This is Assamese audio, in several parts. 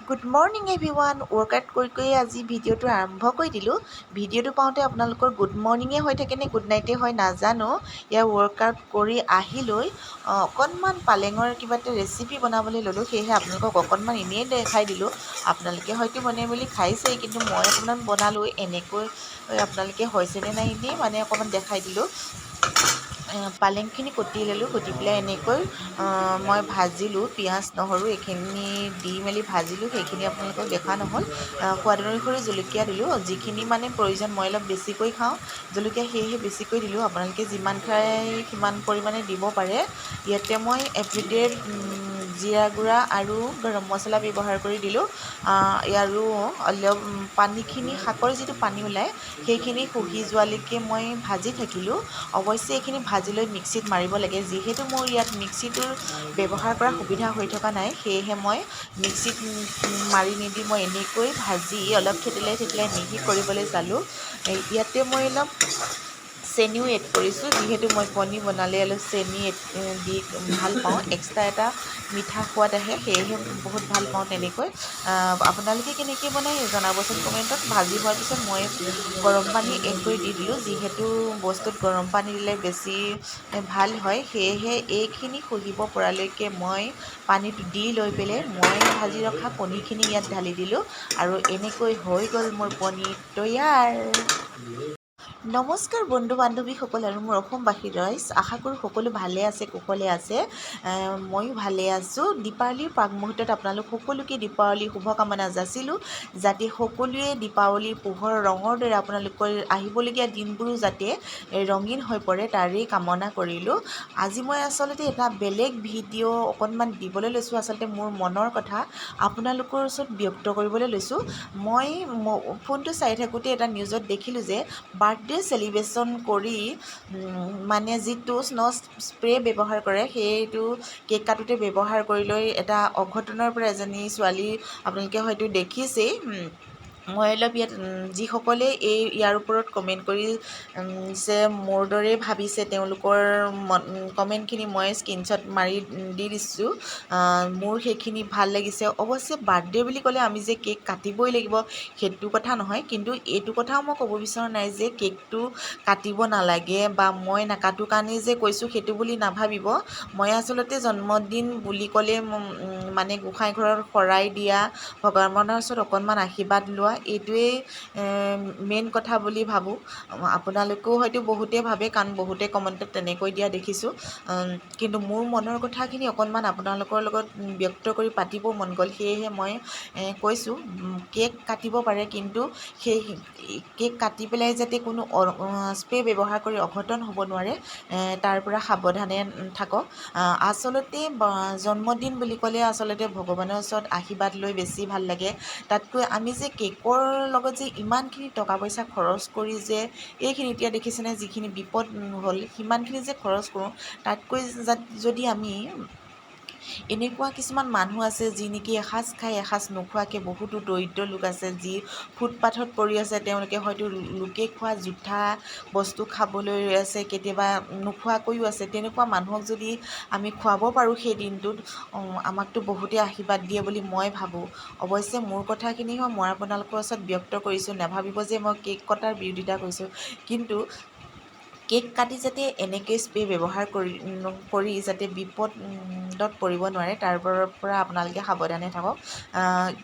Good morning everyone. ৱৰ্কআউট কৰি কৰি আজি ভিডিঅ'টো আৰম্ভ কৰি দিলোঁ। ভিডিঅ'টো পাওঁতে আপোনালোকৰ গুড মৰ্ণিঙে হৈ থাকে নে গুড নাইটে হয় নাজানো। ইয়াৰ ৱৰ্কআউট কৰি আহি লৈ অকণমান পালেঙৰ কিবা এটা ৰেচিপি বনাবলৈ ল'লোঁ। সেয়েহে আপোনালোকক অকণমান এনেই দেখাই দিলোঁ। আপোনালোকে হয়তো বনাই মেলি খাইছেই, কিন্তু মই অকণমান বনালোঁ এনেকৈ। আপোনালোকে হৈছেনে নাই এনেই মানে অকণমান দেখাই দিলোঁ। পালেংখিনি কুটি ল'লোঁ, কুটি পেলাই এনেকৈ মই ভাজিলোঁ। পিঁয়াজ, নহৰু এইখিনি দি মেলি ভাজিলোঁ। সেইখিনি আপোনালোকক দেখা নহ'ল। সোৱাদ অনুসৰি জলকীয়া দিলোঁ, যিখিনি মানে প্ৰয়োজন। মই অলপ বেছিকৈ খাওঁ জলকীয়া, সেয়েহে বেছিকৈ দিলোঁ। আপোনালোকে যিমান খায় সিমান পৰিমাণে দিব পাৰে। ইয়াতে মই এভৰিডে জিৰা গুড়া আৰু গৰম মছলা ব্যৱহাৰ কৰি দিলোঁ। আৰু অলপ পানীখিনি, শাকৰ যিটো পানী ওলায়, সেইখিনি শুহি যোৱালৈকে মই ভাজি থাকিলোঁ। অৱশ্যে এইখিনি ভাজি লৈ মিক্সিত মাৰিব লাগে। যিহেতু মোৰ ইয়াত মিক্সিটোৰ ব্যৱহাৰ কৰা সুবিধা হৈ থকা নাই, সেয়েহে মই মিক্সিত মাৰি নিদি মই এনেকৈ ভাজি অলপ থেতেলাই থেতেলাই মিহি কৰিবলৈ চালোঁ। ইয়াতে মই অলপ চেনিও এড কৰিছোঁ, যিহেতু মই কণী বনালে অলপ চেনি দি ভাল পাওঁ। এক্সট্ৰা এটা মিঠা সোৱাদ আহে, সেয়েহে বহুত ভাল পাওঁ তেনেকৈ। আপোনালোকে কেনেকৈ বনায় জনাবচোন কমেণ্টত। ভাজি হোৱাৰ পিছত মই গৰম পানী এড কৰি দি দিলোঁ। যিহেতু বস্তুত গৰম পানী দিলে বেছি ভাল হয়, সেয়েহে এইখিনি শুহিব পৰালৈকে মই পানীটো দি লৈ পেলাই মই ভাজি ৰখা কণীখিনি ইয়াত ঢালি দিলোঁ আৰু এনেকৈ হৈ গ'ল মোৰ পনীৰ তৈয়াৰ। নমস্কাৰ বন্ধু বান্ধৱীসকল আৰু মোৰ অসমবাসী ৰাইজ। আশা কৰোঁ সকলো ভালে আছে, কুশলে আছে। ময়ো ভালে আছোঁ। দীপাৱলীৰ প্ৰাক মুহূৰ্তত আপোনালোক সকলোকে দীপাৱলীৰ শুভকামনা যাচিলোঁ, যাতে সকলোৱে দীপাৱলীৰ পোহৰ ৰঙৰ দৰে আপোনালোকৰ আহিবলগীয়া দিনবোৰো যাতে ৰঙীন হৈ পৰে, তাৰেই কামনা কৰিলোঁ। আজি মই আচলতে এটা বেলেগ ভিডিঅ' অকণমান দিবলৈ লৈছোঁ। আচলতে মোৰ মনৰ কথা আপোনালোকৰ ওচৰত ব্যক্ত কৰিবলৈ লৈছোঁ। মই ফোনটো চাই থাকোঁতে এটা নিউজত দেখিলোঁ যে বাৰ্থডে চেলিব্ৰেশ্যন কৰি মানে যিটো স্ন' স্প্ৰে ব্যৱহাৰ কৰে, সেইটো কেক কাটোতে ব্যৱহাৰ কৰি লৈ এটা অঘটনৰ পৰা এজনী ছোৱালী, আপোনালোকে হয়তো দেখিছেই। মই অলপ ইয়াত যিসকলে এই ইয়াৰ ওপৰত কমেণ্ট কৰিছে, মোৰ দৰেই ভাবিছে, তেওঁলোকৰ কমেণ্টখিনি মই স্ক্ৰীনশ্বট মাৰি দি দিছোঁ। মোৰ সেইখিনি ভাল লাগিছে। অৱশ্যে বাৰ্থডে বুলি ক'লে আমি যে কেক কাটিবই লাগিব সেইটো কথা নহয়, কিন্তু এইটো কথাও মই ক'ব বিচৰা নাই যে কেকটো কাটিব নালাগে বা মই নাকাটো কাৰণেই যে কৈছোঁ সেইটো বুলি নাভাবিব। মই আচলতে জন্মদিন বুলি ক'লে মানে গোঁসাই ঘৰত শৰাই দিয়া, ভগৱানৰ ওচৰত অকণমান আশীৰ্বাদ লোৱা, এইটোৱেই মেইন কথা বুলি ভাবোঁ। আপোনালোকেও হয়তো বহুতে ভাবে, কাৰণ বহুতে কমেণ্টত তেনেকৈ দিয়া দেখিছোঁ। কিন্তু মোৰ মনৰ কথাখিনি অকণমান আপোনালোকৰ লগত ব্যক্ত কৰি পাতিব মন গ'ল, সেয়েহে মই কৈছোঁ, কেক কাটিব পাৰে, কিন্তু সেই কেক কাটি পেলাই যাতে কোনো স্প্ৰে ব্যৱহাৰ কৰি অঘটন হ'ব নোৱাৰে, তাৰ পৰা সাৱধানে থাকক। আচলতে জন্মদিন বুলি ক'লে আচলতে ভগৱানৰ ওচৰত আশীৰ্বাদ লৈ বেছি ভাল লাগে। তাতকৈ আমি যে কেকৰ লগত যে ইমানখিনি টকা পইচা খৰচ কৰি যে এইখিনি এতিয়া দেখিছেনে যিখিনি বিপদ হ'ল, সিমানখিনি যে খৰচ কৰোঁ, তাতকৈ যদি আমি এনেকুৱা কিছুমান মানুহ আছে যি নেকি এসাঁজ খাই এসাঁজ নোখোৱাকৈ বহুতো দৰিদ্ৰ লোক আছে, যি ফুটপাথত পৰি আছে, তেওঁলোকে হয়তো লোকে খোৱা জুঠা বস্তু খাবলৈ ৰৈ আছে, কেতিয়াবা নোখোৱাকৈও আছে, তেনেকুৱা মানুহক যদি আমি খুৱাব পাৰোঁ সেই দিনটোত, আমাকতো বহুতেই আশীৰ্বাদ দিয়ে বুলি মই ভাবোঁ। অৱশ্যে মোৰ কথাখিনিও মই আপোনালোকৰ ওচৰত ব্যক্ত কৰিছোঁ, নাভাবিব যে মই কেক কটাৰ বিৰোধিতা কৰিছোঁ। কিন্তু কেক কাটি যাতে এনেকৈ স্প্ৰে ব্যৱহাৰ কৰি কৰি যাতে বিপদত পৰিব নোৱাৰে, তাৰ পৰা আপোনালোকে সাৱধানে থাকক।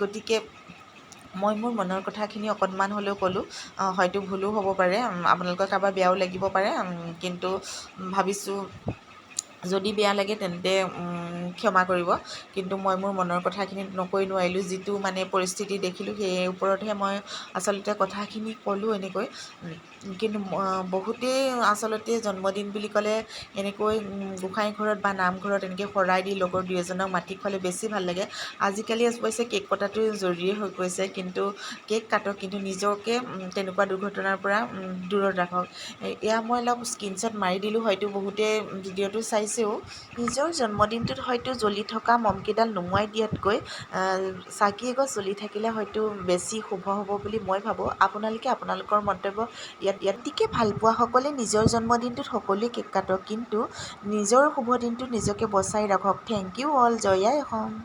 গতিকে মই মোৰ মনৰ কথাখিনি অকণমান হ'লেও ক'লোঁ। হয়তো ভুলো হ'ব পাৰে, আপোনালোকৰ কাৰোবাৰ বেয়াও লাগিব পাৰে, কিন্তু ভাবিছোঁ যদি বেয়া লাগে তেন্তে ক্ষমা কৰিব। কিন্তু মই মোৰ মনৰ কথাখিনি নকৈ নোৱাৰিলোঁ। যিটো মানে পৰিস্থিতি দেখিলোঁ, সেই ওপৰতহে মই আচলতে কথাখিনি ক'লোঁ এনেকৈ। কিন্তু বহুতেই আচলতে জন্মদিন বুলি ক'লে এনেকৈ গোঁসাই ঘৰত বা নামঘৰত এনেকৈ শৰাই দি লগৰ দুই এজনক মাতি খোৱালে বেছি ভাল লাগে। আজিকালি অৱশ্যে কেক কটাটো জৰুৰী হৈ গৈছে, কিন্তু কেক কাটক, কিন্তু নিজকে তেনেকুৱা দুৰ্ঘটনাৰ পৰা দূৰত ৰাখক। এয়া মই অলপ স্ক্ৰীনশ্বট মাৰি দিলোঁ, হয়তো বহুতে ভিডিঅ'টো চাইছেও। নিজৰ জন্মদিনটোত হয়তো জ্বলি থকা মমকেইডাল নুমুৱাই দিয়াতকৈ চাকি এগছ জ্বলি থাকিলে হয়তো বেছি শুভ হ'ব বুলি মই ভাবোঁ। আপোনালোকে আপোনালোকৰ মন্তব্য ইয়াত ইয়াতকে ভালপোৱাসকলে নিজৰ জন্মদিনটোত সকলোৱে কেক কাটক, কিন্তু নিজৰ শুভ দিনটোত নিজকে বচাই ৰাখক। Thank U all. Joy I Assam.